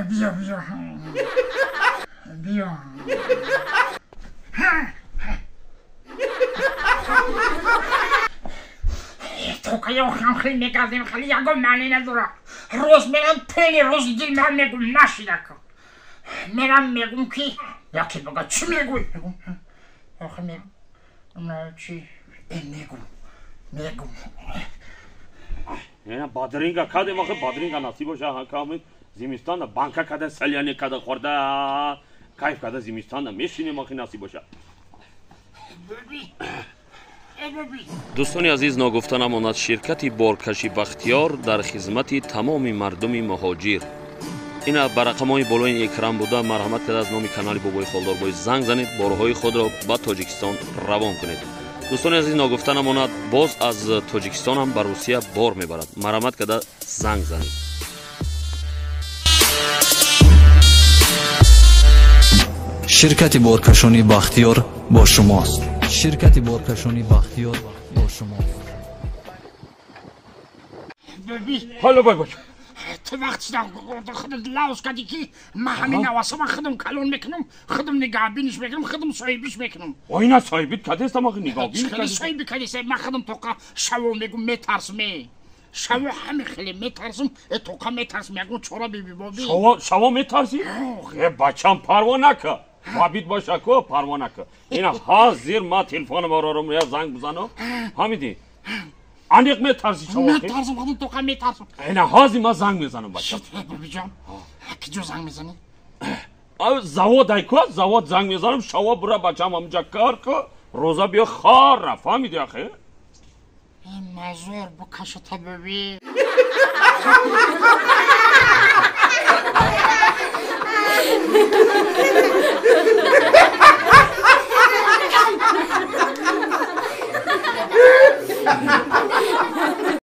Биё, биё, биё. Тока ёхам хел мегардем, хеле ягон маъне надора. Рӯз мерам пели рӯзи дил ман мегум нашидака. Мерам мегум ки яке бага чӣ мегӯй? Мегум охи мегум чи мегум мегум. Бадринга кадем, охи бадринга насиб боша, камид зимистон банка када саляне када хӯрда кайф када зимистон мешинем, охи насиб боша. Дӯстони азиз, ногуфта намонад, ширкати боркаши Бахтиёр дар хизмати тамоми мардуми муҳоҷир. Ина ба рақамҳои болои экран буда, марҳамат карда аз номи канали Бобои Холдорбой занг занед, борҳои худро ба Тоҷикистон равон кунед. Дӯстони азиз, ногуфта намонад, боз аз Тоҷикистон ҳам ба Русия бор мебарад. Марҳамат карда занг занед. Ширкати боркашонии Бахтиёр бо шумост. Ширкати боркашонии Бахтиёр бо шумост. Ҳало бой бой. Ту вақт худат лавз кардӣ ки ман ҳамин навасама худам калон мекунам, худам нигаҳбиниш мекунам, худам соҳибиш мекунам. Оина соҳибит кадестам, охи нигаҳбин хеле соҳиби кадеста. Ман худам тоқа шаво мегум метарсам, шаво ҳами хеле метарсам, тоқа метарсам, ягон чора биби боби. Шаво метарсӣ? Э бачам, парво нака. Бабит боша ко, парво нака. Ина ҳозир ман телефонам орорум, я занг бизанам. Ҳамиди. Аниқ метарсӣ шаво? Метарсам, худам тоқа метарсам. Ина ҳозир ман занг мезанам, бачам. Бибиҷон, киҷо занг мезанӣ? Завод айко, завод занг мезанам, шаво бура бачам ҳамҷа кор ко, рӯза биё хора, фаҳмиди ахе? Мазор букашата биби.